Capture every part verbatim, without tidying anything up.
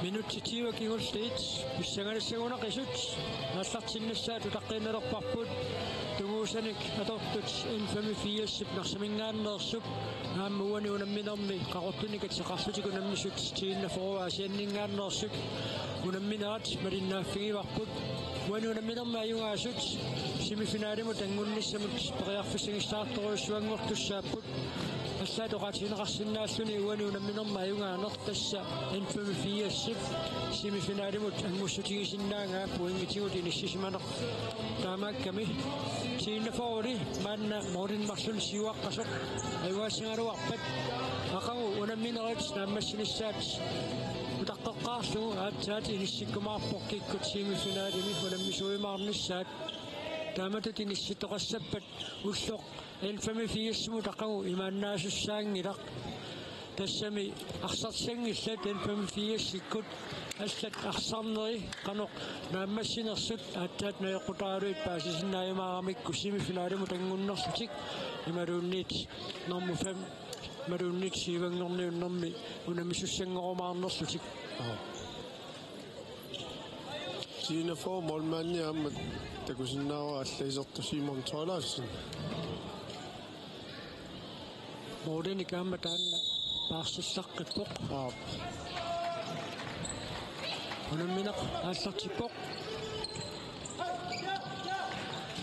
Minutsit tyve kingulliit pissanganassagunaqisut aallartinnissaat utaqqiinnalerparput. Tunguusanik atortut N femogfirsip Narsaminngaanneersup aamma uani unamminermi qaqortunik ateqarlutik unammisut T enogfyrre Aasianninngaanneersut unamminerat malinnaaffigivarput. Uani unamminermi ajugaasut semifinalimut angunnissamut periarfissagissaartorujussuanngortussaapput. Allaat oqaatigineqarsinnaalluni uani unamminermi ajugaaneq tassa N femogfirsip semifinalimut angussutigisinnaangaa pointitigut inissisimaneq. Taamaakkami T enogfyrre maanna målinik marlunnik siuaqqasoq ajugaassagaluarpat aqagu unamminerit naammassinissaat utaqqeqqaarlugu aatsaat inissikkumaarpoq kikkut semifinalimi unammisuujumaarnissaat. Taamatut inissittoqassappat ulloq N femogfirsimut aqagu imaannaasussaanngilaq. Tassami arsartissanngillat N femogfirsikkut allat arsarneri qanoq naammassinersut aatsaat najoqqutaraluit paasisinnaajumaaramikkit semifinalimut angunnerlutik imaluunniit normu fem imaluunniit syvanngorniunnermi unammisussanngornerlutik. T enogfyrre målmandi aamma takusinnaavara alla isertoq Simon Thorleifsen. Målinik aamma taanna paarsillaqqippoq. Aap. Unammineq aallartippoq.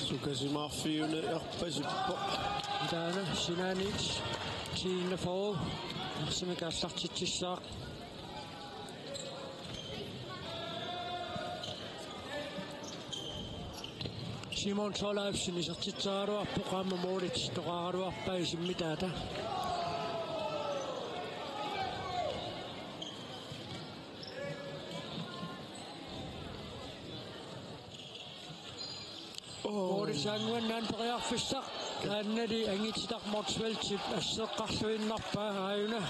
Sukasimaarfiuneq erpasippoq. Taanna sinaaniit T enogfyrre arsamik aallartitsissaaq. Simon Thorleifsen isertitseraluarpoq aamma målit toqaraluarpaa isimmitaata. Målip saannguannaani periarfissaq. Taannali angititarmut Motzfeldtip asseqqarluinnarpaa aajuna.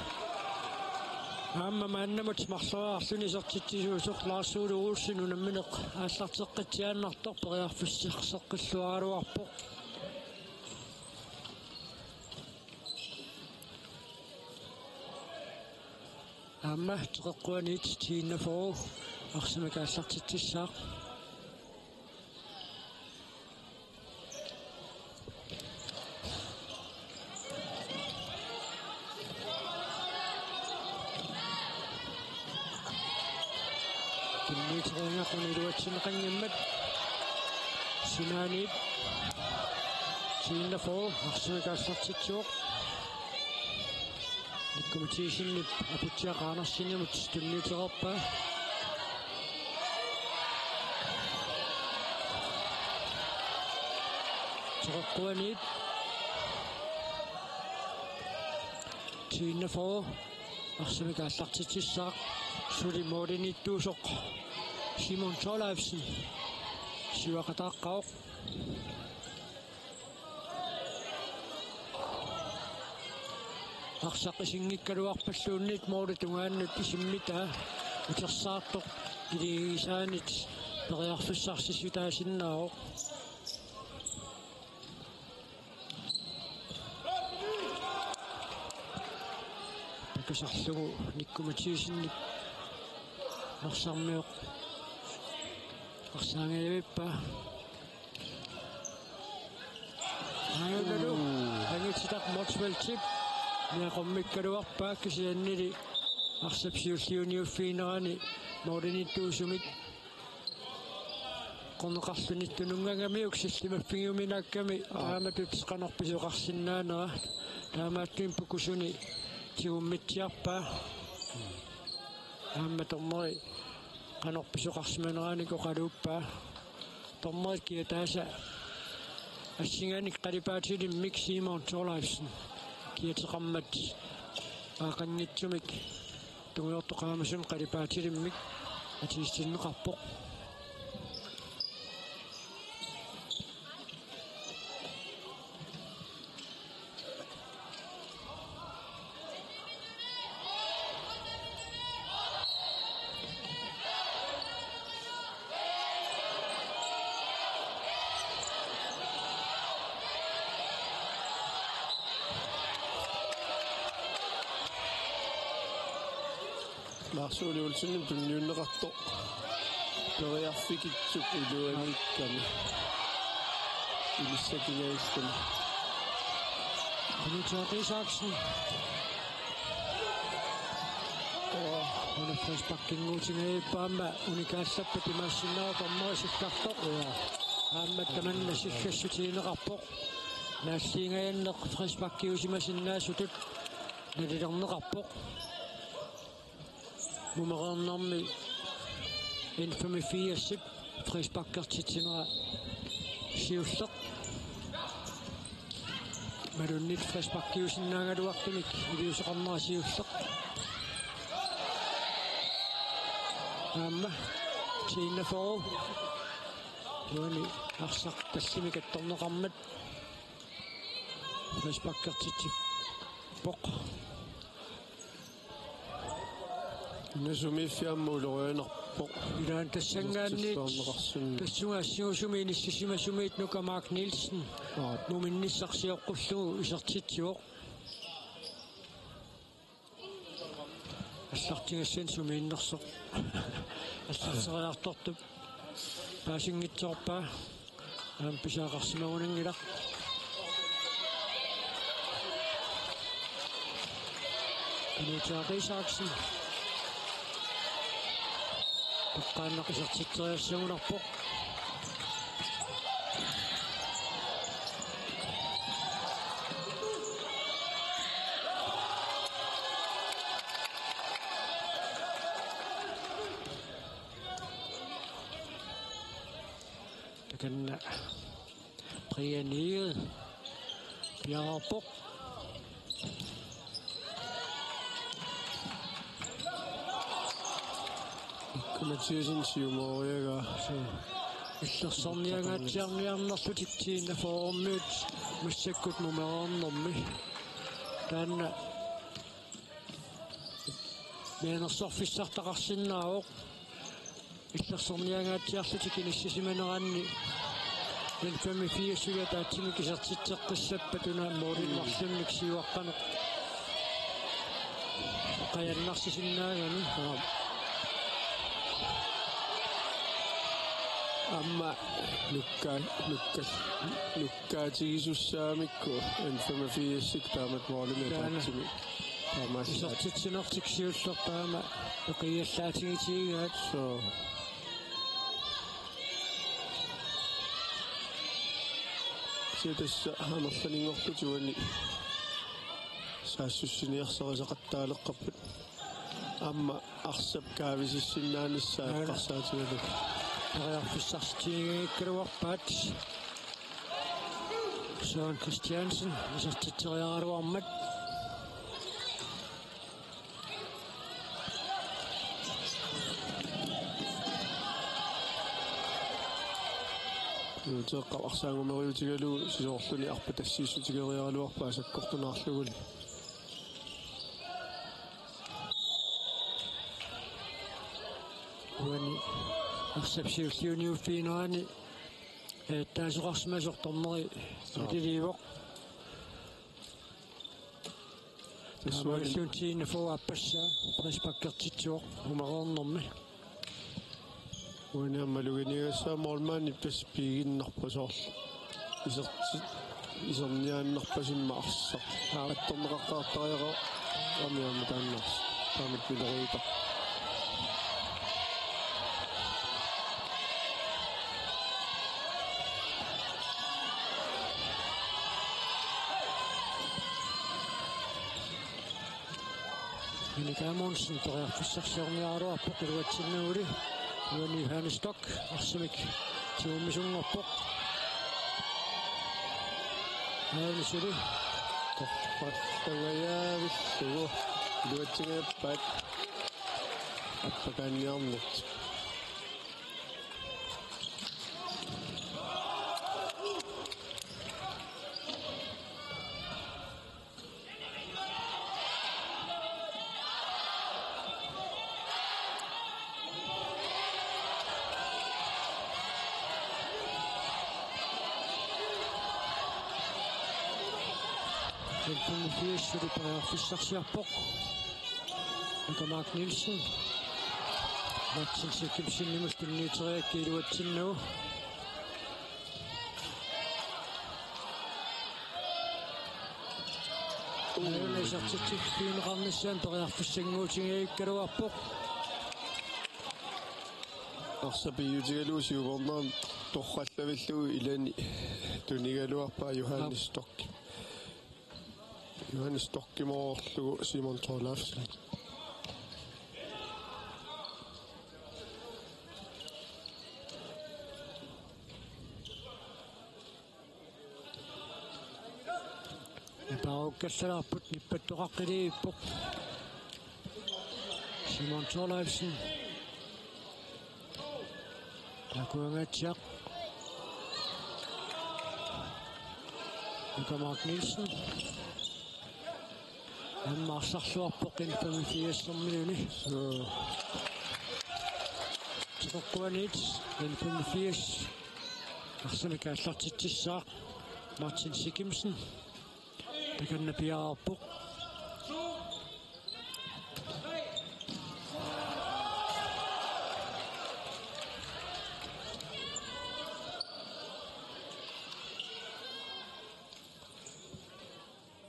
Aamma maannamut marloriarluni isertitsisuusoq Lars Ole Olsen unammineq aallarteqqitsiaannartoq periarfissaseqqilluaraluarpoq. Aamma teqeqquaniit T enogfyrre arsamik aallartitsissaaq. Tunniuteriarluni iluatsinneqanngimmat sinaaniit T enogfyrre arsamik aallartitsivoq. Nikkuma Mathisen Aputsiaq Andersenimut tunniutereerpaa. Teqeqquaniit T enogfyrre arsamik aallartitsissaaq, suli målimiittuusoq Simon Thorleifsen siuaqataaqqavoq. Arsaq isinngikkaluarpalluunniit målip tungaanut isimmitaa utersaartoq iligisaanit periarfissarsissutaasinnaavoq. Pakasarlugu Nikkuma Mathisen Narsarmioq arsaangajavippaa. Aajuna angititarmut Motzfeldtip niaqqummikkaluarpaa kisiannili arsap siulliuniuffiginerani målimiittuusumik qerneqarluni tununngaangamiuk sillimaffigiuminaakkami taamatut qanoq pisoqarsinnaanera. Taamaattumik pukusuni tigummitsiarpaa. Aamma dommeri qanoq pisoqarsimaneranik oqaluuppaa. Dommerit kiataasa assinganik qalipaatilimmik Simon Thorleifsen kiateqarmat aaqanngitsumik tungujortoq qaamasunik qalipaatilimmik atiitinneqarpoq. Lars Ole Olsenimut tunniunneqartoq. Periarfikitsup iluaniikkami. Ilissakingajulluni. Knud Thorkild Isaksen. Una frisparkinngootingajappaa, aamma unikaallappat imaassinnaavoq dommeri sikkartoq. Ja. Aamma tamanna sikkassutigineqarpoq. Naalliingajanneq frisparkiusimasinnaasutut nalilerneqarpoq. Mumereernermi N femogfirsip frisparkertitsinera siulleq. Malunnit frisparkiusinnaagaluartumik iliuuseqarnera siulleq. Aamma T enogfyrre. Uani arsaq tallimik attorneqarmat frisparkertitsippoq. Una sumiiffiamma ulorianarpoq. Ilaanni tassanngaanniit isertitseqqaarneqarsinni. Tassunga assingusumi inissisimasumi Nuka Mark Nielsen. Aap. Muminnissaq sioqqullugu isertitsivoq. Allartigassani sumiinnersoq. Allarteriartortup paasinngitsoorpaa. Aamma pisariaqarsimagunanngilaq. Knud Thorkild Isaksen. Toqqaannaq isertitseriassagunarpoq. Takanna Brian Egede piareerpoq. Mikku Mathiassen siumooriagaa. Suu. Illersorniangaatsiarniarnerlutik T enogfyrremiut massakkut mumereernermi. Taanna mianersorfissartaqarsinnaavoq. Illersorniangaatsiarlutik inissisimaneranni N femogfirsip ataatsiminik isertitseqqissappat una målinik marlunnik siuaqqaneq qajannarsisinnaagami. Aamma nukka-, nukka-, nukkaatigisussaamikku N femogfirsip taamatut målimik. Taanna. Ataatsimi. Taamaassaaq. Isertitsinertik siullerpaama eqiallaatigitigigaat. Suu. Kisianni tassa amerlanerunngorlutik uani saassussiniarsarisaqattaaleqqapput. Aamma arsap kaavisissinnaanissaq. Aana. Eqqarsaatigalugu. Periarfissarsiutiginngikkaluarpaat. Søren Christiansen isertitseriaraluarmat. Nuuteeqqap arsaanngumerujutigalugu sisorluni arpatassiissutigeriaraluarpaa sakkortunaarlugulu. Uani arsap siulliuniuffiginerani, ee, taasoqarsimasoq dommeri. Aa. Atiliivoq. Tassuunga. Aamma illuun T enogfyrre aappassaa frisparkertitsivoq mumereernermi. Uani aamma maluginiagassaaq målmandip tassa piiginnarpoq soorlu. Iserti-, iserniaannarpasimma arsaq. Aap. Attorneqaqqaartariaqarami aamma taanna arsaq. Taamatut miloriutaq. Minik Amundsen periarfissarsiorniaraluarpoq iluatsinnaguli. Uani Johannes Stock arsamik tigummisunngorpoq. Aani suli. Torrallangajaavillugu iluatsingajappaa. Appakaanniarnertik. N femogfirs suli periarfissarsiorpoq. Mark Nielsen. Martin Sikimsenimut tunniuteriaraa iluatsinnagu. Aajuna isertitsiffigineqarnissaanut periarfissannguutigigaluarpoq. Arsaq piiutigalugu siumoornermik torrallavillugu ilani tunigaluarpaa Johannes Storch. Johannes Storchimoorlugu Simon Thorleifsen. Nipaarukkallaarput, nippattoqaqqiliippoq. Simon Thorleifsen. Takuangaatsiaq. Nuka Mark Nielsen. Aamma arsarluarpoq N femogfirs-ermiuni. Suu. Toqorquaniit N femogfirs. Arsamik aallartitsissaaq Martin Sikimsen. Takanna piaarpoq.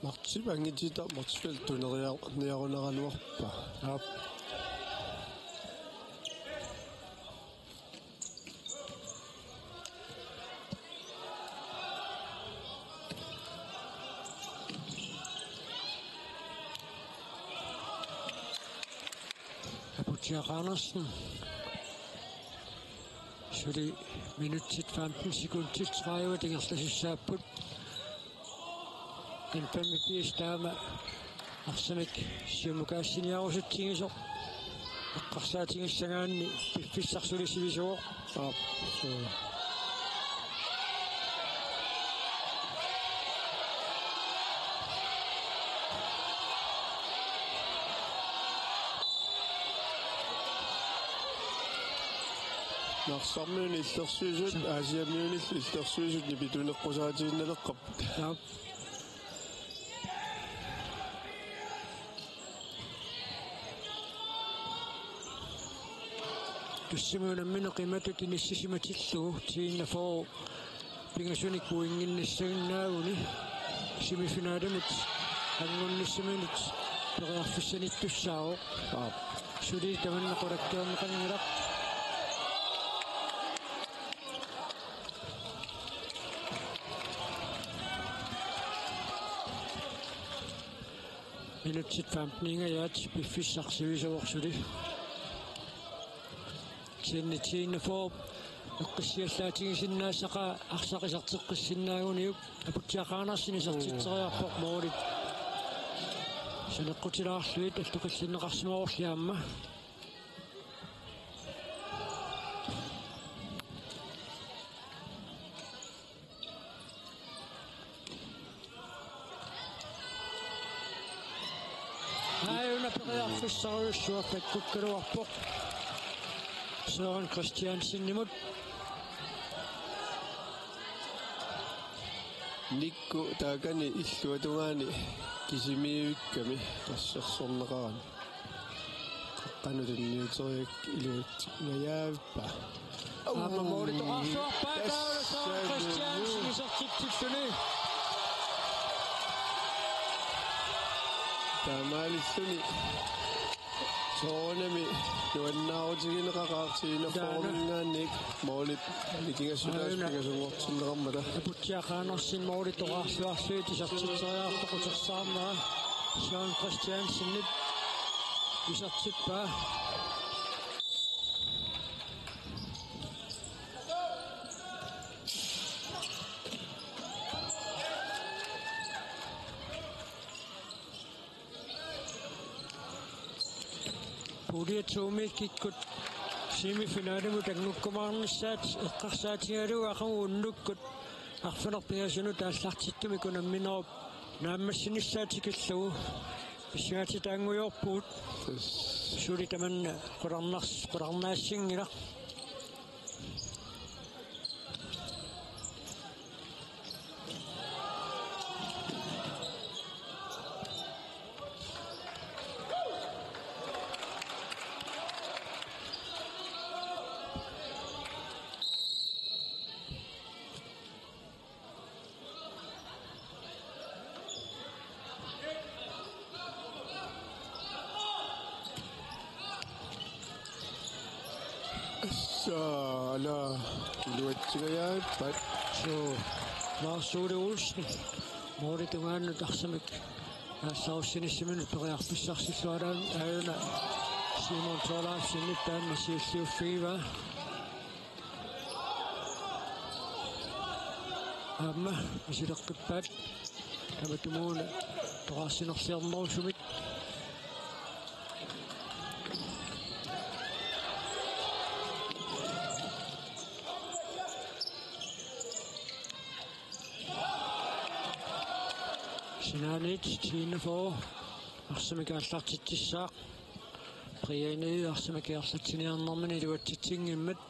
Martip angititaa Motzfeldt tuneriarniarunaraluarpaa. Aap. Aputsiaq Andersen. Suli minutsit femten sekundit tredive ingerlasussaapput. N femogfirs taama arsamik siumukaassiniarusutsigisoq. Eqqarsaatigissagaanni piffissaq suli sivisuvoq. Aap. Suu. Narsarmiunit illersuisut, Aasianniunit illersuisut nipituneqqusaatiginnaleqqapput. Aap. Tussimuna minut qimatut inissisimatillugu tiinna for pingasunik pointinnissaginnaaguni semifinalimut angunnissaminut periarfissanittussaavoq. Aap. Suli tamanna qulakkeerneqanngilaq. Minutsit femten ingajaat piffissaq sivisuvoq suli. Tiinni tiinna for eqqissiallaatigisinnaassaqaa arsaq iserteqqissinnaaguniuk. Aputsiaq Andersen isertitseriarpoq, målit saneqqutilaarlugit attoqillinneqarsimavorli aamma. Aajuna periarfissarujussuaq takkukkaluarpoq Søren Christiansenimut. Nikku taakani illuatungaani kisimiivikkami assersorneqarani. Qanoq tunniuteriaraa iluatsingajaavippa? Aamma måli toqarsuarpaa taavalu Søren Christiansen isertitsilluni. Taamaalilluni soorunami nuannaarutigineqaqaaq tiinna forminngaanniit målit nikingassutaasut pingasunngortinneqarmata. Aputsiaq Andersen måli toqarsuarlugit isertitseriartoq utersaarnera Søren Christiansenip isertippaa. Pulje to-miikkut semifinalimut angukkumaarnissaat eqqarsaatigalugu aqagu unnukkut arfineq-pingasunut aallartittumik unamminerup naammassinissaa tikillugu pissangatitaanngujoorpugut. Suli tamanna qularnars-, qularnaassinngilaq. Uatsivajaappat. Suu, Lars Ole Olsen. Målip tungaanut arsamik aallarussinissaminnut periarfissarsilluarami aajuna Simon Thorleifsenip taanna siulliuffigivaa. Aamma misileqqippaat tamatumuuna toqqarsinerliornerusumik. Sinaaniit T enogfyrre arsamik aallartitsissaaq. Brian Egede arsamik ingerlatsiniarnermini iluatsitsinngimmat.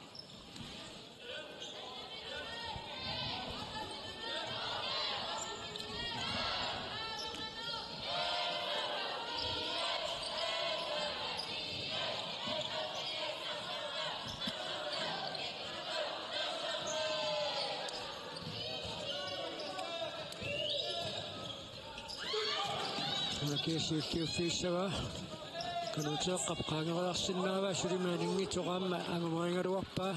Makias siulliuffigissavaa. Kanuuteeqqap qaangerulaarsinnaavaa, suli malinngitsoq aamma angumerigaluarpaa.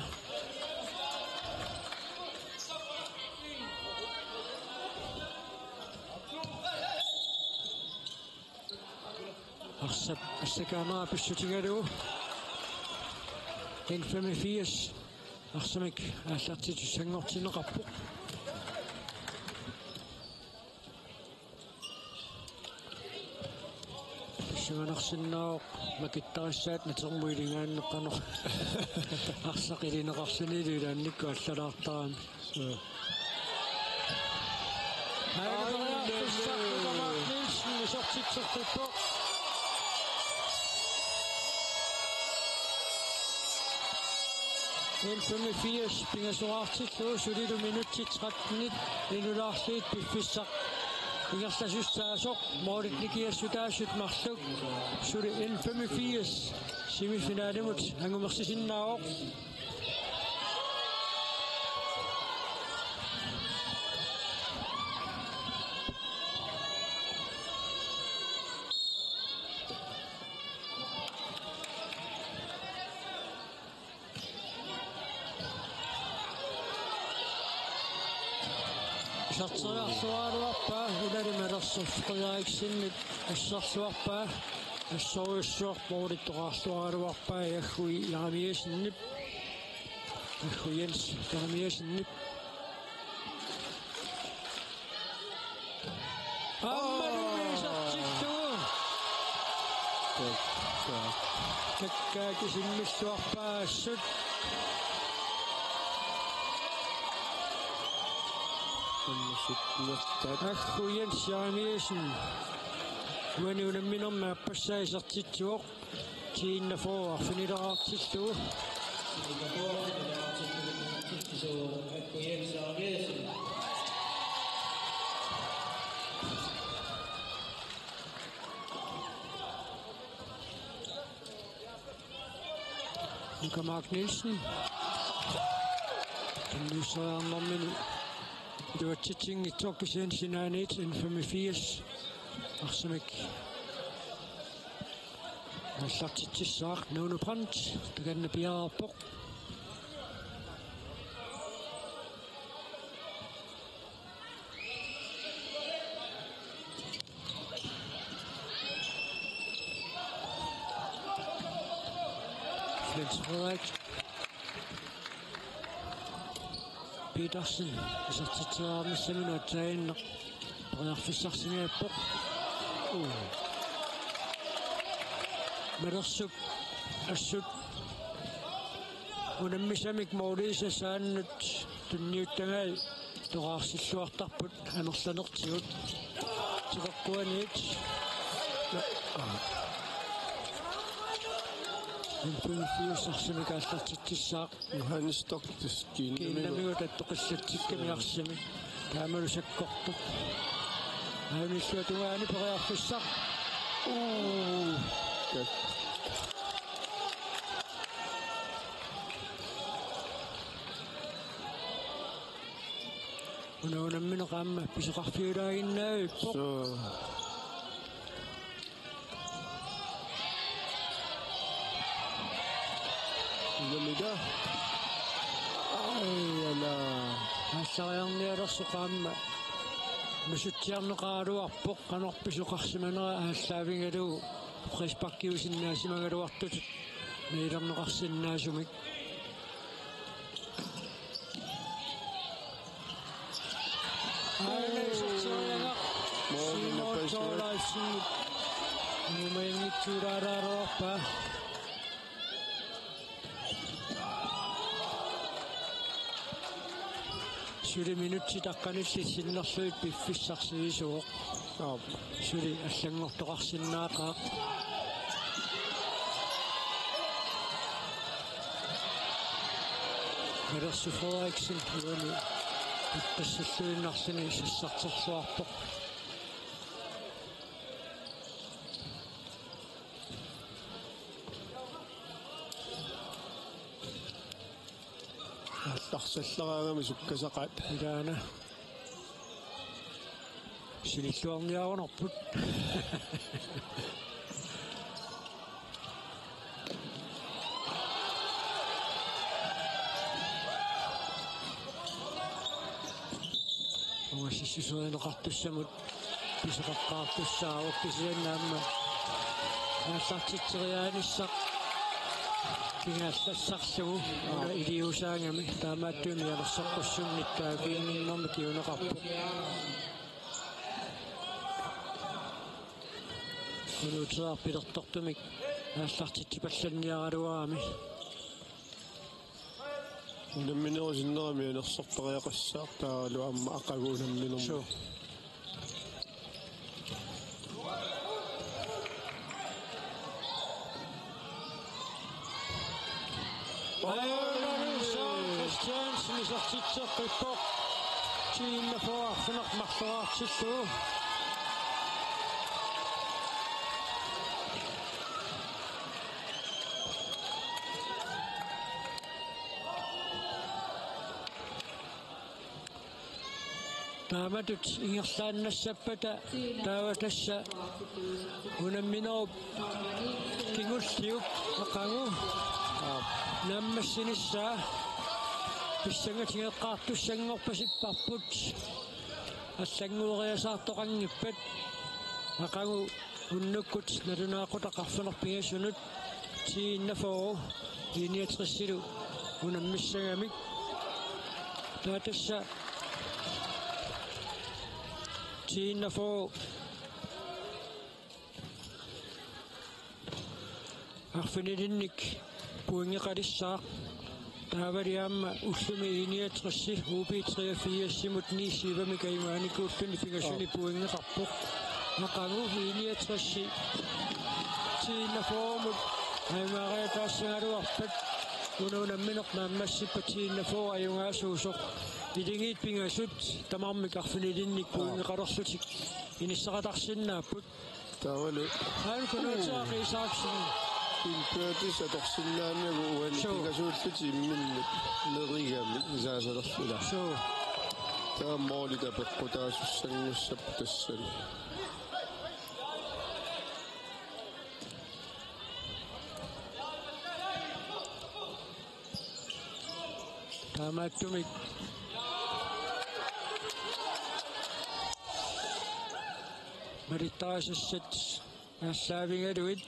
Arsap assakaanera pissutigalugu. N femogfirs arsamik aallartitussanngortinneqarpoq. Pissanganarsinnaavoq makittarissaat natermut ilingaanneqarneq. Arsaq ilineqarlunilu ilaannikkut allalaartarami. Aana periarfissaq Uka Mark Nielsen isertitseqqippoq. N femogfirs pingasoraartillugu sulilu minutsit trettenit inulaarliit piffissaq ingerlasussaasoq målit nikingassutaasut marluk suli N femogfirs semifinalimut angumersisinnaavoq. Iserteriarluaraluarpaa, Ulali Malersoq Frederiksenip asserluarpaa, assorujussuaq målittoqarluaraluarpaa, Jaffui Jeremiassenip, Jaffui Jens Jeremiassenip. Aammalu isertillugu. Kakkaak isimmilluarpaa assut. Assut nertat. Jaffui Jens Jeremiassen. Uani unamminermi aappassaa isertitsivoq. T enogfyrre arfinileqartillugu. Uka Mark Nielsen. Tunniusseriarnermini iluatsitsinngitsoq, kisianni sinaaniit N femogfirs arsamik aallartitsissaaq. Nuno Brandt takanna piareerpoq. Flens Frederik Petersen isertitseriarnissaminut aatsaannaq periarfissarsiniappoq. Uu. Malersup assut unammisamik måliisa saannut tunniuttagai toqqarsilluartarput amerlanertigut. Tiqeqquaniit. N femogfirs arsamik aallartitsissaaq. Johannes Doktes kiinnamigut. Kiinnamigut attoqillatsikkami arsami. Taamalu sakkortoq. Aajunillu tungaani periarfissaq. Uu. Kat. Una unammineq aamma pisoqarfiulaaginnavippoq. Suu. Unammiga. Ejala. Aallaariarnialersoq aamma nusutsiarneqaraluarpoq, qanorpiaq pisoqarsimanera aallaavigalugu frisparkiusinnaasimagaluartutut niilerneqarsinnaasumik. Aana iserteriagaq Simon Thorleifsen. Nuumaanngitsuulaaraluarpaa. Suli minutsit taqqanillit sinnerlugit piffissaq sivisuvoq. Aap. Suli allanngortoqarsinnaaqaaq. Meersu Frederiksen uani iqqissilluinnarluni sassarterluarpoq. Aallarsaallaraangami sukkasaqaat. Ilaana. Sinilluarniarunarput. Ungasissuserineqartussamut pisoqaqqaartussaavoq, kisianni aamma aallartitseriaanissaq kingaallassarlugu una iliuusaagami, taamaattumik mianersoqqussummik taakkuunnginnermi kinguneqarpoq. Unuuteerpilertortumik aallartitsipallanniaraluarami. Unamminerup sinnerani mianersortariaqassaaq taavalu aamma aqagu unamminermi. Suu. Aana Søren Christiansen isertitseqqippoq. Tiinna foorfineq marloriartillugu. Taamatut ingerlaannassappata taava tassa unamminerup kingulliup aqagu naammassinissaa pissangatigeqqaartussanngorpasipparput. Allanngueriasaartoqanngippat aqagu unnukkut nalunaaqutaq arfineq pingasunut ti enogfyrre I niogtresilu unammissagamik. Taava tassa ti enogfyrre arfinilinnik pointeqalissaaq. Taavali aamma ullumi I niogtres U B treogfirsimut ni syvimik ajugaanikuulluni pingasuni pointeqarpoq. Aqagu I niogtres ti enogfyrremut ajugaariataassagaluarpat una unammineq naammassippat ti enogfyrre ajugaasuusoq. Ilingiit pingasut tamarmik arfinilinnik pointeqalerlutik inissaqatarsinnaapput. Taavalu. Aana Kunuuteaq Isaksen. Indbyrdes atorsinnaanagu uani. Suu. Pingasuullutik imminnut nerigamik isaasalerluni. Suu. Taava moolit apeqqutaasussanngussapput tassani. Taamaattumik malittarisassat aallaavigalugit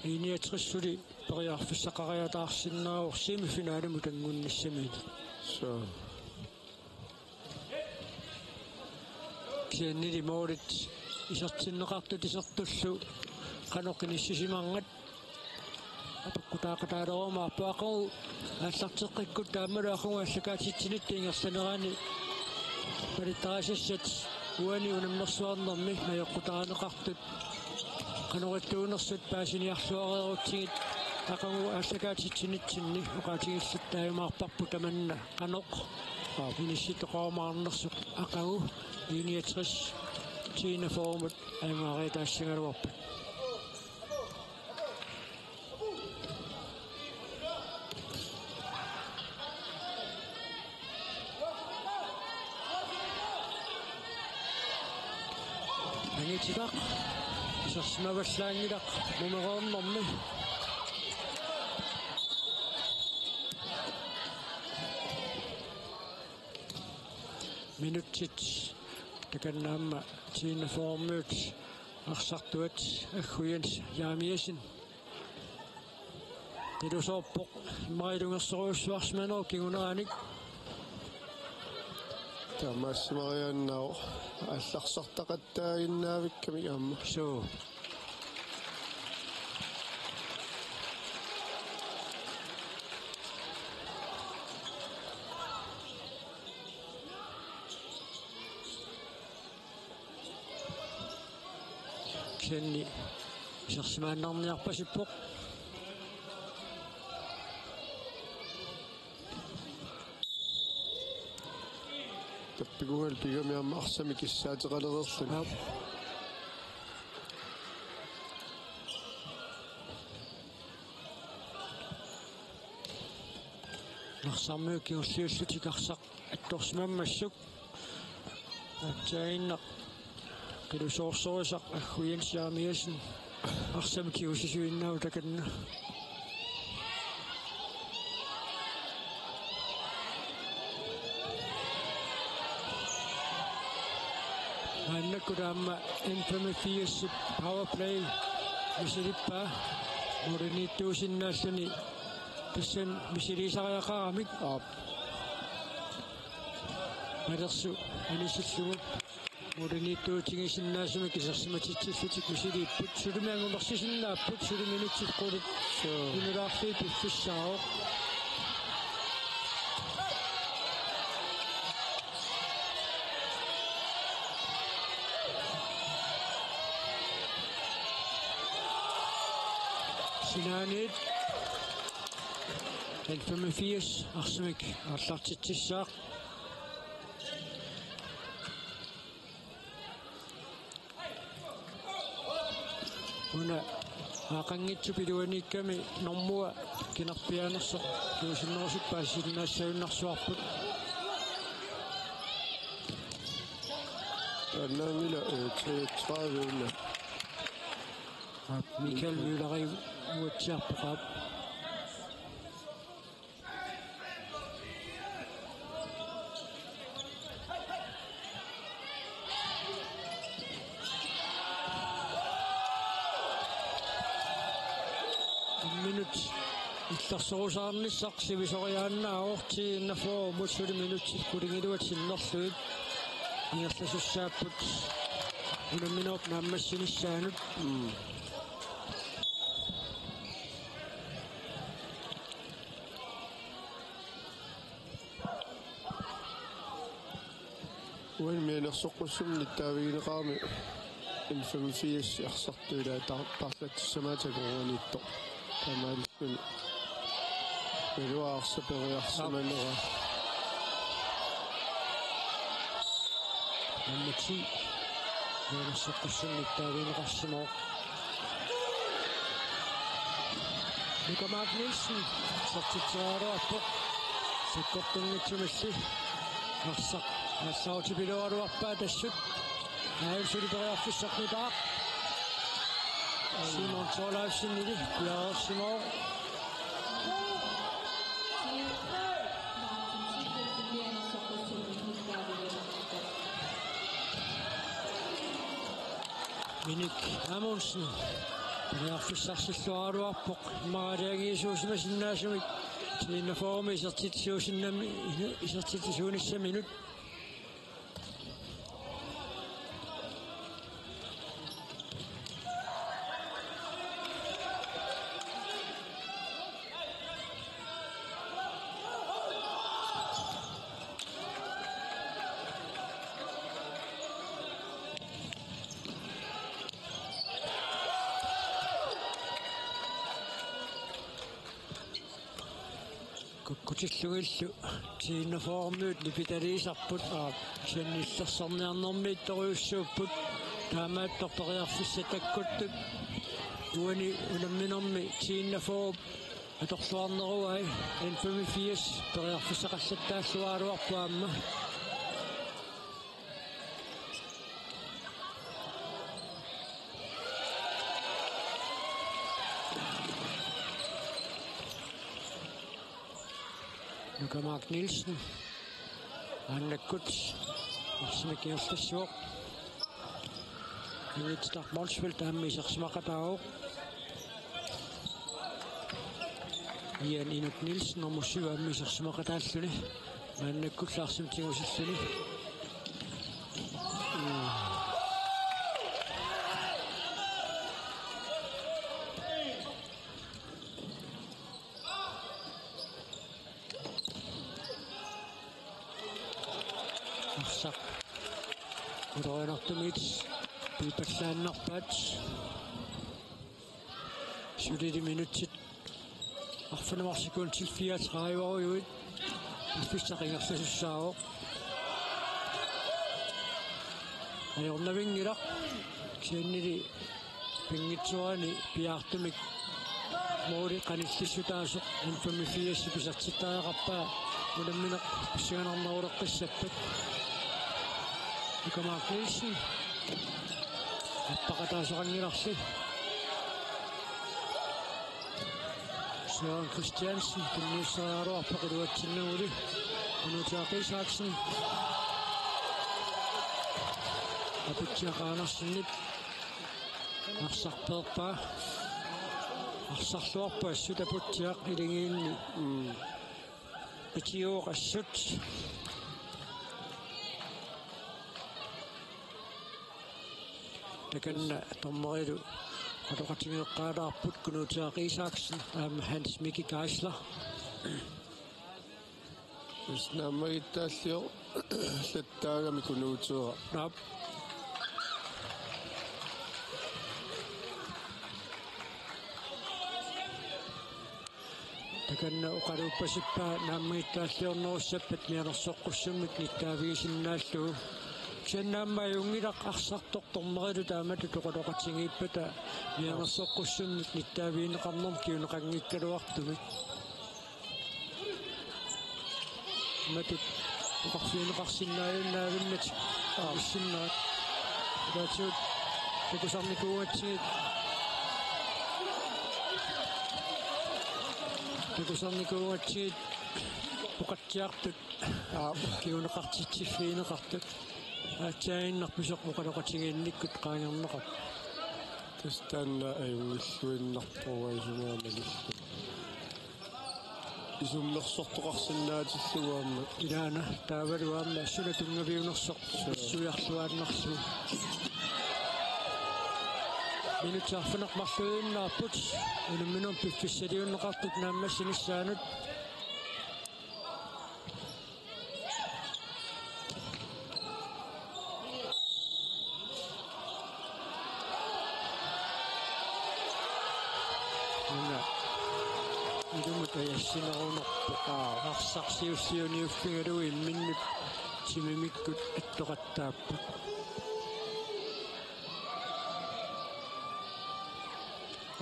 I niogtres suli periarfissaqariataarsinnaavoq semifinalimut angunnissaminik. Suu. Kisiannili moolit isertinneqartut isertullu qanoq inissisimanngata apeqqutaaqataalerumaarpoq. Aqagu aallarteqqikkutta aammalu aqagu aallakaatitsinitta ingerlanerani malittarisassat uani unammersuarnermi najoqqutarineqartut qanoq ittuunersut paasiniarluareerutsigit aqagu aallakaatitsinitsinni oqaatigillattaajumaarparput tamanna qanoq inissittoqarumaarnersoq. Aqagu I niogtres ti enogfyrremut ajugaariataassagaluarpat. Angititaq isersimavallaanngilaq mumereernermi. Minutsit takanna aamma T-41-miut arsartuat Aggu Jens Jeremiassen. Qilusoorpoq immaqa ilungersorujussuarsimanerup kinguneranik. Taamaassimariaannaavoq aallarsartaqattaaginnaavikkami aamma. Suu. Kisianni isersimaannarniarpasippoq. Tappikuugaluarluni pigami aamma arsamik kissaateqalereerluni. Aap. Narsarmiut kingulliullutik arsaq attorsimammassuk. Aatsaannguaq qilusoorsorisaq Aggu Jens Jeremiassen arsamik kingusisuinnaavoq takanna. Maannakkut aamma N-85 powerplay misilippaa, målimiittuusinnaalluni tassani misiliisariaqaramik. Aap. Malersu anisillugu målimiittuutigisinnaasumik isersimatitsillutik misiliipput. Sulimi angunersisinnaapput, suli minutsit qulit. Suu. Unulaarfiit piffissaavoq. Sinaaniit N-85 arsamik aallartitsissaaq. Una aaqqanngitsup iluaniikkami normua kinarpiaanersoq kingusinnerusukkut paasisinnaassagunarsuarput. Taannaanngilaq, eh, treogtredive. Aap, Michael Møller-ip uatsiarpoq, aap. Minut illersorusaarnissaq sivisoriaannaavoq, T-41-mut suli minutsit qulingiluat sinnerlugit ingerlasussaapput unamminerup naammassinissaanut. Mm. Uani mianersoqqussummik nittaavigineqarami N-85 arsartut ilaa tar-, tarlatsissamaatitaq uaniittoq. Taamaalilluni iluaarsa periarsimanera. Nummer ti. Mianersoqqussummik nittaavigineqarsimavoq. Nuka Mark Nielsen isertitseriaraluarpoq. Sakkortunngitsumilli arsaq aallaruutipiloraluarpaa tassut. Aajuna suli periarfissaq nutaaq. Simon Thorleifsenili piareersimavoq. Minik Amundsen periarfissarsilluaraluarpoq, immaqa aalajangiisuusimasinnaasumik T-41-mi isertitsisuusinnami-, isertitsisuunissaminut. Kukkutillugillu T-41-miut nipitaliisarput, aap, kisianni illersorniarnermiittorujussuupput. Taamaattoq periarfissat takkuttut uani unamminermi T-41-p atorluarneruai, N-85 periarfissaqallattaalluaraluarpoq aamma. Nuka Mark Nielsen. Maannakkut Arsamik ingerlassivoq. Ingrid Motzfeldt aamma isersimaqataavoq. Ian Inuk Nielsen nummer syv aamma isersimaqataalluni. Maannakkullu arsamik tigusilluni. Arsaq ulorianartumit piipallaannarpaat. Suli minutsit arfineq-marluk sekundit fireogtredive-ujuit piffissaq ingerlasussaavoq. Ajornavinngilaq, kisiannili pinngitsoorani piaartumik måli qanillissutaasoq N femogfirs pisertittariaqarpaa unammineq pissanganarneruleqqissappat. Uka Mark Nielsen appaqataasoqanngilarli. Søren Christiansen tunniusseriaraluarpoq iluatsinnaguli. Kunuutiaq Isaksen. Aputsiaq Andersenip arsaq peerpaa. Arsarluarpoq assut Aputsiaq, iligiinni. Mm. Itiuoq assut. Takanna dommerilu oqaloqatigeeqqaalaarput Kunuutiaq Isaksen aamma Hans Miki Geisler. Tassa naammagittaalliorlattaagami Kunuuteeraq. Naap. Takanna oqaluuppasippaa naammagittaalliornerussappat mianersoqqussummik nittaavigisinnaallugu. Kisianni aamma ajunngilaq arsartoq dommerilu taamatut oqaloqatigiippata mianersoqqussummik nittaavigineqarnermut kinguneqanngikkaluartumik. Matut oqarfigineqarsinnaajunnavinnatik aarsinnaat. Ilaatigut takusarnikuugatsigit. Takusarnikuugatsigit oqatsiartut. Aap. Kinguneqartitsiffigineqartut. Aatsaaginnarpoq oqaloqatigiinnikkut qaangerneqarpoq. Tassa taanna ajunngilluinnarpoq isumaga malillugu. Isummersortoqarsinnaatillugu aamma. Ilaana taavalu aamma suna tunngaviunersoq. Suu. Pissuiarluaannarlugu. Minutsit arfineq-marluinnaapput. Unamminermi piffissaliunneqartut naammassinissaanut. Una ilumut ajassinerunerpoq. Aa, arsaq siulliuniuffigalugu imminnut timimikkut attoqattaapput.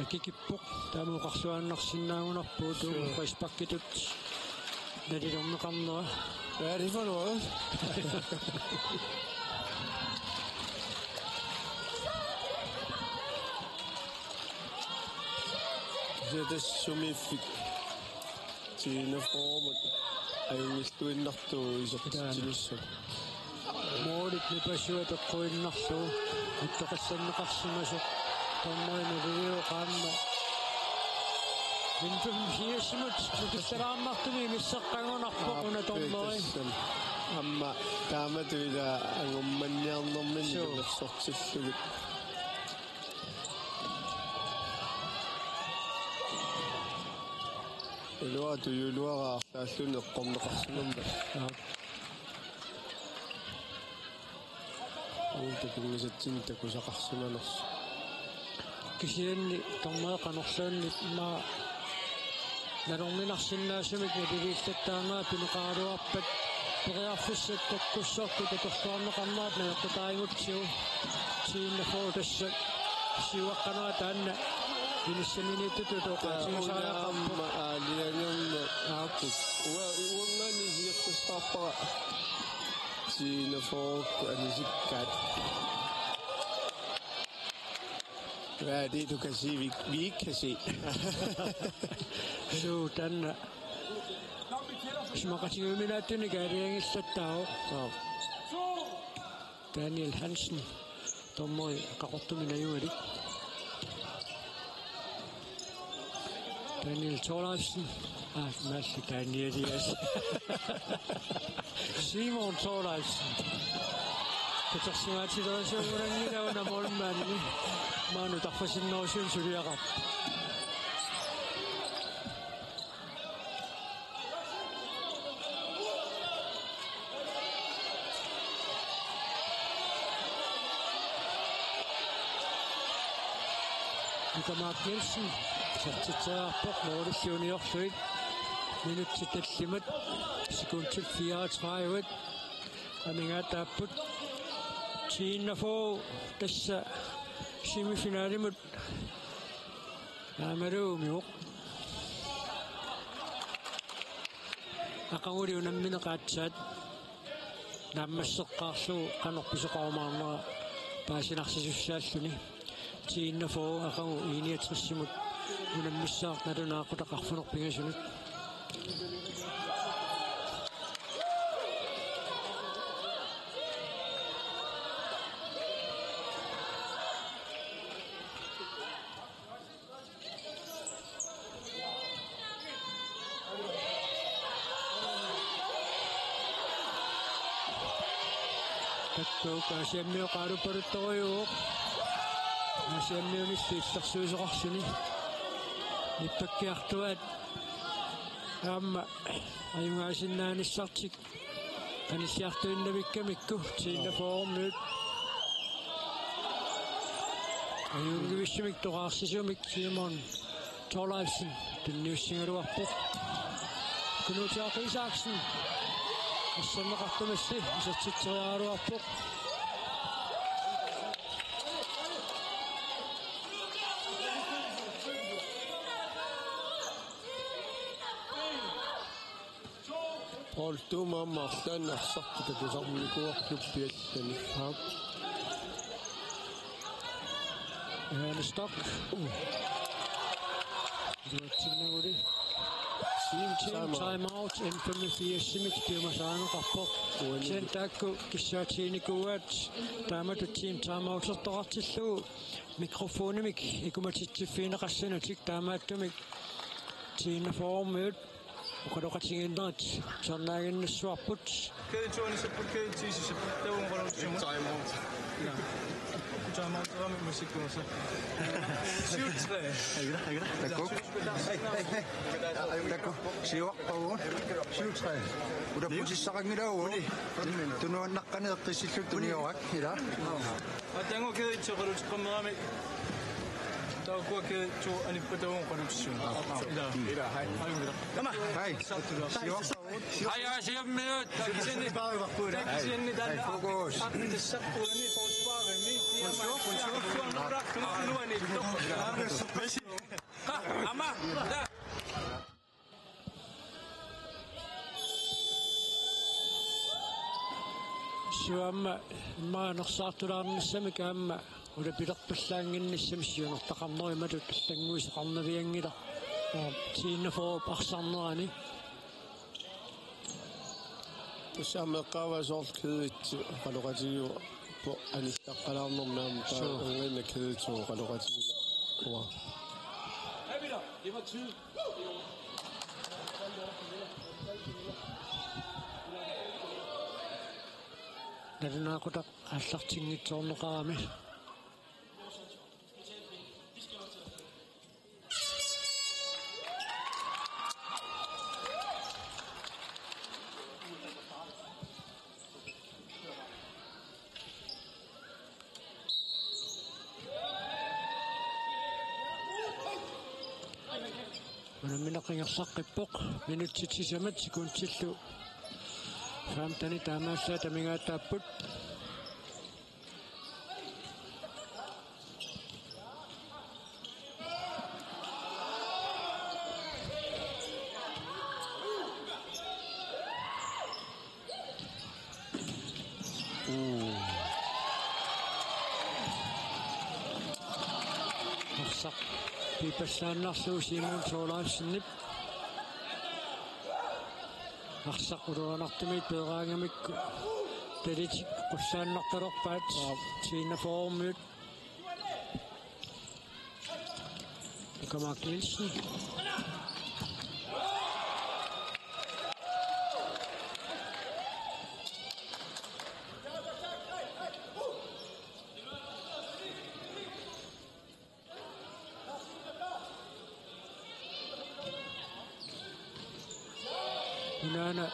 Akikippoq, taama oqarluaannarsinnaagunarpoq, suu, frisparkitut nalilerneqarnera. Hvad er det for noget? Kisianni tassa sumiiffik T enogfyrremut ajunngilluinnartuuvoq isertitsinissamut. Målit nipassuat eqquinnarlugu attoqallanneqarsimasoq dommeri naliliuvoq aamma. N femogfirsimut nukissalaarnartumik imisseqqagunarpoq una dommeri. Tassami. Aamma taamatut ila angummanniarnermini, suu, ilungersortillugit. Iluara tujuuluara arlaalluni eqqorneqarsimammat. Aap. Uagut takunngisatsinnik takusaqarsimanersoq. Kisianni dommeri qanorluunniit immaqa nalorninarsinnaasumik naliliillattaarnera pineqaraluarpat periarfissat takkussortut atorluarneqarnerat najoqqutaarigutsigu. T enogfyrre tassa siuaqqanera taanna inissaminiittutut oqaatigisariaqarpoq. Aamma aalajangerneq. Aap. Ua-, uanngaanniit isigeqqissaarpara T enogfyrrekku anisikkaat. Hvad er det, du kan sige, vi, vi ikke kan se? Suu, taanna isumaqatigiuminaatsunik aalajangillattaarpoq. Aap. Daniel Hansen, dommeri Qaqortumi najugalik. Daniel Thorleifsen. Ah, maalli Daniel Elias. Simon Thorleifsen. Katersimaatilerisuugulanngilaq una målmandi. Maanna tarfasinnerusunik suliaqarpoq. Mika Mark Nielsen, isertitseriarpoq, målilli uniorlugit. Minutsit tallimat, sekundit fireogtredive. Amigaataapput. Tiinnafu tassa semifinalimut aammalu umivoq. Aqaguli unammineq aatsaat naammasseqqaarlugu qanoq pisoqarumaarnera paasinarsisussaalluni. Tiinnafu aqagu I niogtresimut unammissaaq nalunaaqutaq arfineq-pingasunut. Takkuuk Aasianniut oqalupaluttorujuuvoq. Aasianniunillu illersuisoqarluni. Nippakkiartuaat aamma ajugaasinnaanissatik. Qanilliartuinnavikkamikku tiinnafu ormiut. Ajunngivissumik toqqaarsisumik Simon Thorleifsen tunniussigaluarpoq. Knud Jakob Isaksen. Asserneqartumassi isertitseriaraluarpoq. Poul Thum aamma arlaannik arsartut takusarnikuuarput piallani. Aap. Johannes Stock. Iluatsinnaguli. Team, team time out. N femogfirs-imik piumasarineqarpoq. Uani. Kisianni taakku kissaatiginikuuaat taamatut team time out-ertoqartillugu mikrofonimik ikumatitsiffigineqassanatik taamaattumik tiinnafu ormiut oqaloqatigiinnerat tusarnaaginnassavarput. Kæde to-ani sapput, kæde ti-i sapput. Taava oqaluussisumut. Time out. Ja. Time out-eramik massakkut. Syv tre. Takkuuk. Takkuuk. Siuarpagut. Syv tre. Utaqqutissaqanngilaagut. Tunuannaqqaneq eqqissillugu tuniorak. Ila. Atagu kæde et oqaluuteqqammerami. Taava kæde to anippata oqaluussisumut. Ila. Ila, hej. Hej. Tama. Hej. Siuarpagut. Hej, Aasianniut. Kisianni. Kisianni taanna. Fokus. Artisaq uani forsvarimi. Kultur, kultur. Aamma. Suamma immaqa nersaartulaarnissamik aamma ulapilerpallaannginnissamik siunertaqarnerup imatut allannguisoqarnavianngilaq. Tiinnafuup arsarnerani. Tassa aamma eqqaavaa soorlu kæde et oqaloqatigivoq anillaqalaarnermi aamma taava. Suu. Ernginna kæde to oqaloqatigivoq. Uanga. Nalunaaqutaq aallartinngitsoorneqarami. Unammineq ingerlaqqippoq, minutsit sisamat sekundillu femteni taamaallaat amigaataapput. Uu. Arsaq piippallaannarlugu Simon Thorleifsenip. Arsaq uluanartumik peeraangamikku Tamattalitik qullaannartalerpaat. Aap. T-enogfyrremiut. Nuka Mark Nielsen. Unaana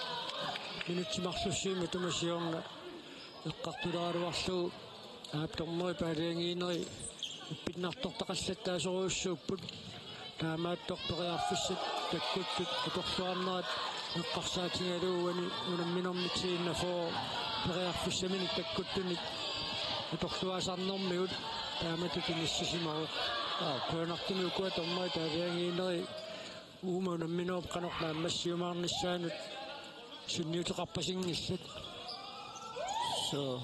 minutsit marlussuit matuma siorna eqqartuleraluarlugu, aap, dommeri paaliagiineri uppinnartortaqallattaasorujussuupput. Taamaattoq periarfissat takkuttut atorluarnerat eqqarsaatigalugu uani unamminermi T-enogfyrre periarfissaminik takkuttunik atorluaasarnermigut taamatut inissisimavoq. Aap, qujanartumik ukua dommerit paaliagiineri uuma unamminerup qanoq naammassiumaarnissaanut sunniuteqarpasinngillat. Suu.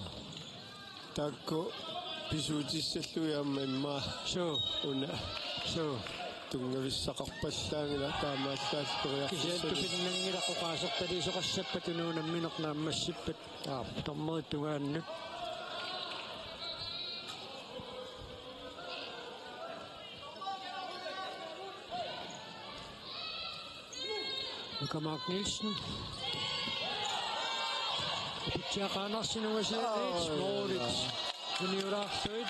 Taakku pisuutissallugit aamma immaqa. Suu. Una. Suu. Tunngavissaqarpallaanngilaq taamaallaat periarfissanik. Kisianni tupinnanngilaq oqaasertaliisoqassappat una unammineq naammassippat. Aap, dommerit tungaannut. Nuka Mark Nielsen. Aputsiaq Andersen ungasianiit. Aa, målit. Uniulaarluit.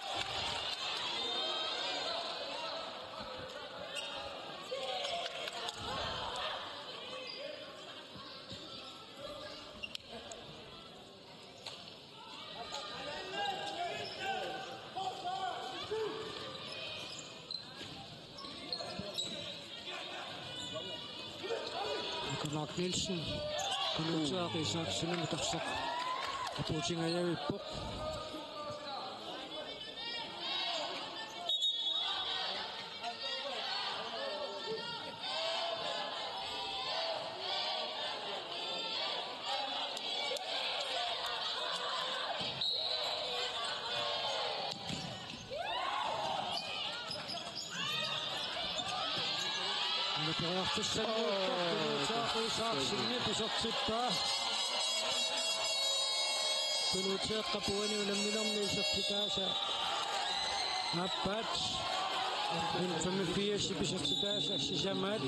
Nuka Mark Nielsen. Kunuutsaaq Isaksenimut arsaq. Apuutingajavippoq. Periarfissanngilaq, Kunuutsaaq Isaksenip isertippaa. Kunuutseeqqap uani unamminermi isertitaasa aappaat. N femogfirsip isertitaasa sisamaat.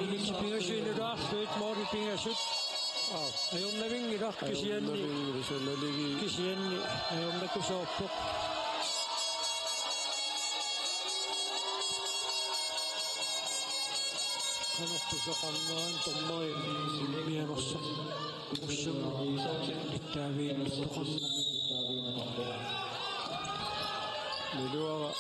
Minutsit pingasut uniulaarluit, målit pingasut. Aap. Ajornavinngilaq kisianni. Ajornavinngilaq, sanaligii. Kisianni ajornakusoorpoq. Qanorpiaq soqarneran dommeri mianersoq. Ussum ittaaviinnartoqarneq. Naluara.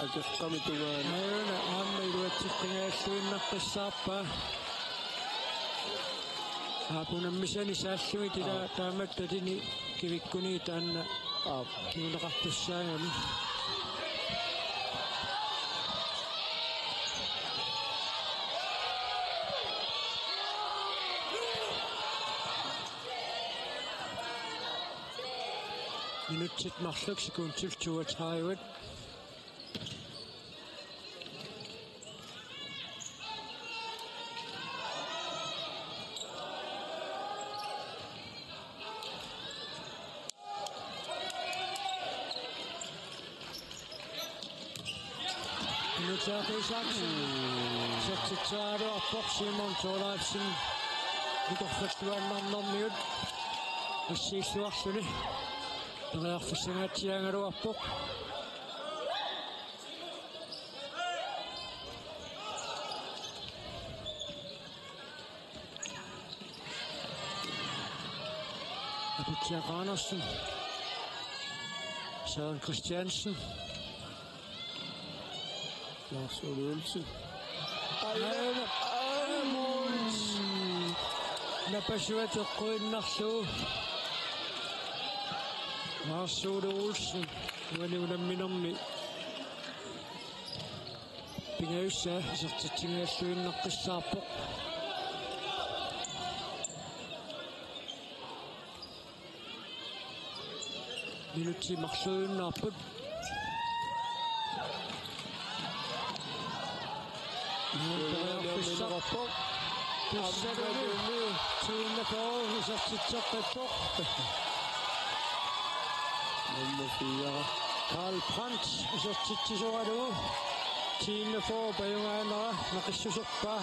Akeqqami tungaanut. Aana aamma iluatsippingajalluinnaqqissaarpaa. Aap, unammisani saallugit ila. Aap. Taamatut talini kivikkuni taanna. Aap. Kinguneqartussaagami. Minutsit marluk sekundit toogtredive. Kunuutsaaq Isaksen. Isertitseraluarpoq Simon Thorleifsen. Nikorfalluaannarnermigut. Assiilluarluni. Periarfissanngaatsiaagaluarpoq. Aputsiaq Andersen. Søren Christiansen. Lars Ole Olsen. Aana, aana, mål. Napasuat eqquinnarlugu. Lars Ole Olsen. Uani unamminermi pingajussaa isertitsigalluinnaqqissaarpoq. Minutsit marluinnarput. Periarfissaq Tussalumi. T-41 isertitseqqippoq. Nummer fire. Karl Brandt isertitsisoralugu. T-41 pajugaanera naqissuserpaa.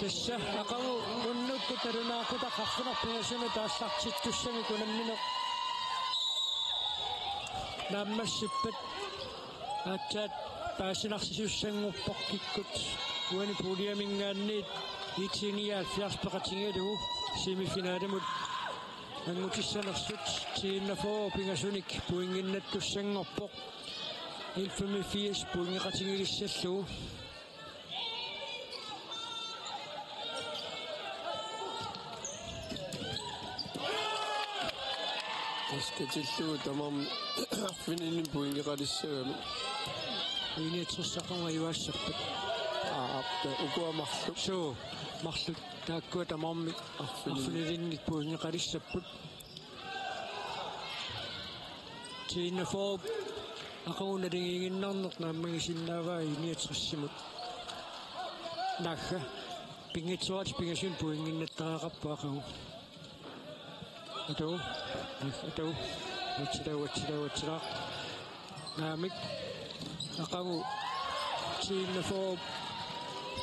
Tassa aqagu unnukkut nalunaaqutaq arfineq-pingasunut aallartittussamik unammineq naammassippat aatsaat paasinarsisussanngorpoq kikkut uani puljeminngaanniit I T nioghalvfjerds peqatigalugu semifinalimut angutissanersut. T-41 pingasunik pointinnattussanngorpoq. L-femogfirs pointeqatigilissallugu. Taskatillugu tamarmik arfininni pointeqalissagami. I niogtres aqagu ajugassappat. Aa, aap, ukua marluk. Suu, marluk taakkua tamarmik arfininni, arfininni pointeqalissapput. T-41 aqagu naligiinnarneq naammagisinnaavaa I niogtres-imut. Naagga. Pinngitsoorata pingasuni pointinnattariaqarpoq aqagu. Atu. Atu. Uatsilaaq, uatsilaaq, uatsilaaq. Naamik. Aqagu T-41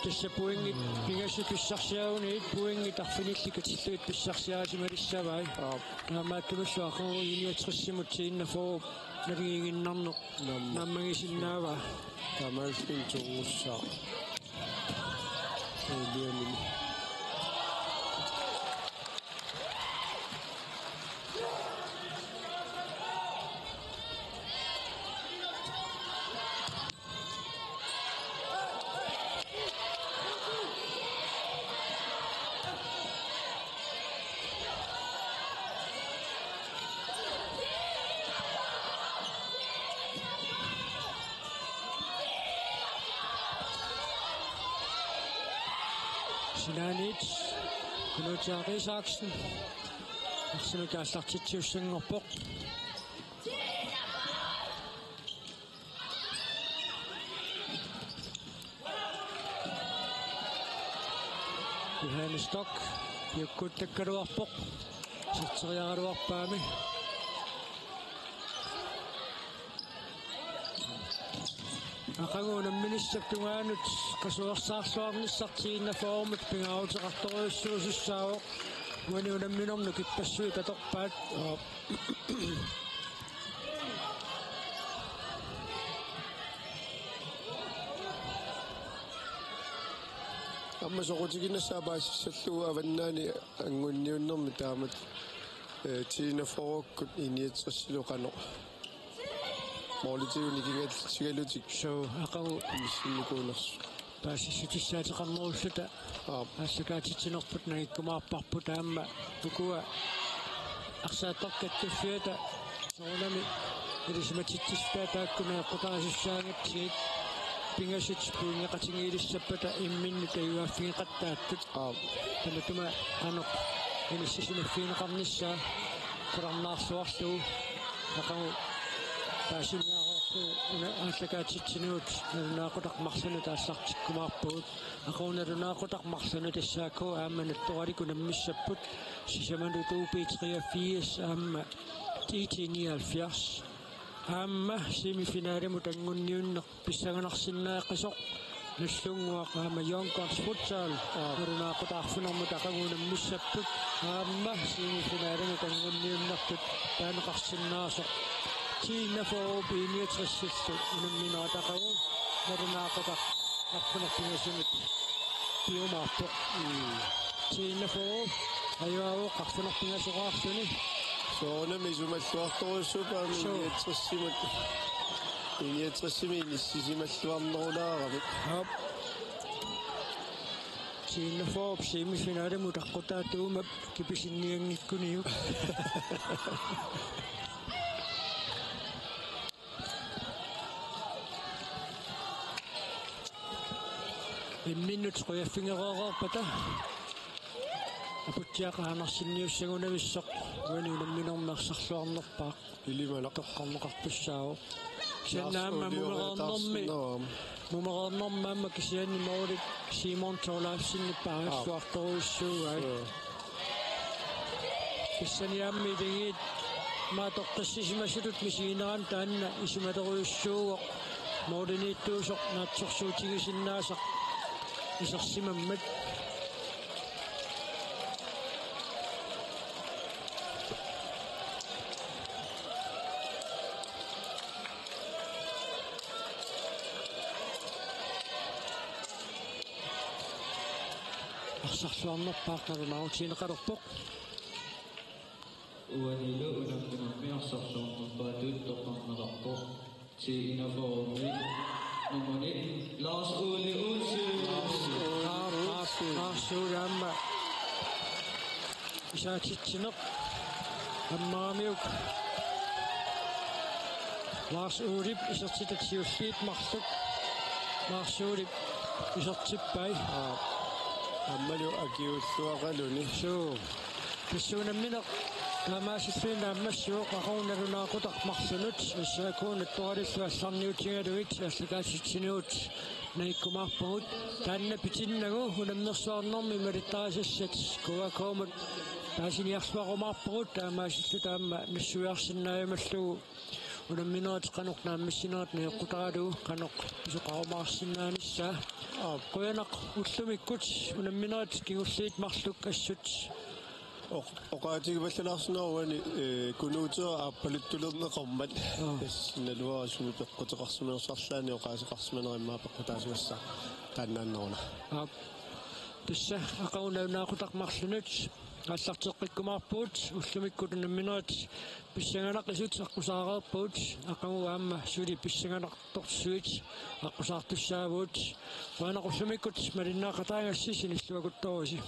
tassa pointit pingasut pissarsiariguniuk, pointit arfinillit katillugit pissarsiarisimalissavaat. Aap. Taamaattumillu aqagu I niogtres-imut T-41 naligiinnarneq naamma, naammagisinnaavaa. Taamaalilluni tunngassaaq. Uliamini. Sinaaniit Knud Isaksen. Arsamik aallartitsisussanngorpoq. Johannes Stock piukkuttakkaluarpoq. Iserteriaraluarpaami. Aqagu unamminissap tungaanut qasuersaarluarnissaq T-41-mut pingaaruteqartorujussuusussaavoq. Uani unamminermi nukippassuit atorpaat. Aamma soqutiginassaa paasissallugu avannaani angunniunnermi taamatut, eh, T-41-kkut I niogtres-ilu qanoq. Målitigut nikingatsigalutik. Suu, aqagu missinikuunersut. Paasissutissaateqarnerulluta. Aap. Aallakaatitsinerput nangikkumaarparput aamma ukua arsaattartut kattuffiata soorunami ilisimatitsissutaa taakku najoqqutarisussaagatsigu pingasut pointeqatigiilissappata imminnut tajugaaffigeqattaattut. Aap. Tamatuma qanoq inissisimaffigineqarnissaa qularnaarluarlugu aqagu paasiniaroorlugu una aallakaatitsinerput nalunaaqutaq marlunut aallartikkumaarpagut. Aqagu nalunaaqutaq marlunut S A K aamma Nattoralik unammissapput sisamanut U B treogfirs aamma I T nioghalvfjerds. Aamma semifinalimut angunniunneq pissanganarsinnaaqisoq Nagdlunguaq aamma Young Guns Futsal. Aap. Nalunaaqutaq arfinermut aqagu unammissapput aamma semifinalimut angunniunnertut taaneqarsinnaasoq. T-41-p I niogtres-illu unamminerat aqagu nalunaaqutaq arfineq-pingasunut piumaarpoq. Mm. T-41 ajugaavoq arfineq-pingasoraarluni. Soorunami isumalluartorujussuupput aamma. Suu. I niogtres-imut. I niogtres-imi inissisimalluarnerulaarami. Aap. T-41-p semifinalimut aqqutaa Tuumap kipisinnianngikkuniuk. Imminnut qujaffigereereerpata Aputsiaq Andersenniussagunavissoq Uani unamminermi arsarluarnerpaaq. Ilimanaq. Toqqarneqartussaavoq. Kisianni aamma Lars Ole mumereernermi, Petersen, aam. Mumereernermi aamma kisianni målip Simon Thorleifsenip paaralluartorujussuugai. Joo. Kisianni aamma ilagiit maani toqqissisimasutut misiginerani taanna isumalerujussuuvoq målimiittuusoq naatsorsuutigisinnaasaq isersimammat. Arsarluarnerpaaq nalunaarutigineqalerpoq. Uanilu unamminermi arsarluarnerpaatut toqqarneqarpoq. T enogfyrre-mi nummer nitten, Lars Ole Olsen. Lars, Lars, Lars Ole aamma isaatitsineq ammaramiuk. Lars Olep isertitat siulliit marluk Lars Olep isertippai. Aap. Aammalu akiuulluaqaluni. Suu. Tassa unammineq taamaasilluni naammassivoq aqagu nalunaaqutaq marlunut, S A K nattoralillu allarniutigalugit aallakaatitsinigut nagikkumaarpagut. Taanna pitinnagu unammersuarnermi malittarisassat K A K-mut paasiniarluarumaarpagut, taamaasilluta aamma nassuiarsinnaajumallugu unamminerit qanoq naammassinerat najoqqutaralugu qanoq pisoqarumaarsinnaanissaa. Aap. Qujanaq ullumikkut unamminerit kingulliit marluk assut. Oq-, oqaatigipallalaarsinnaavoq uani, ee, Kunuuteq aappaluttulerneqarmat. Aap. Tassa naluara sumi peqquteqarsimanersoq arlaannik oqaaseqarsimanerat immaqa peqqutaasimassaaq taannaannaruna. Aap. Tassa aqagu nalunaaqutaq marlunut aallarteqqikkumaarpugut, ullumikkut unamminerit pissanganaqisut aqqusaareerpagut, aqagu aamma suli pissanganartorsuit aqqusaartussaavugut. Qujanaq ullumikkut malinnaaqataagassi, sinilluakuttoorissi.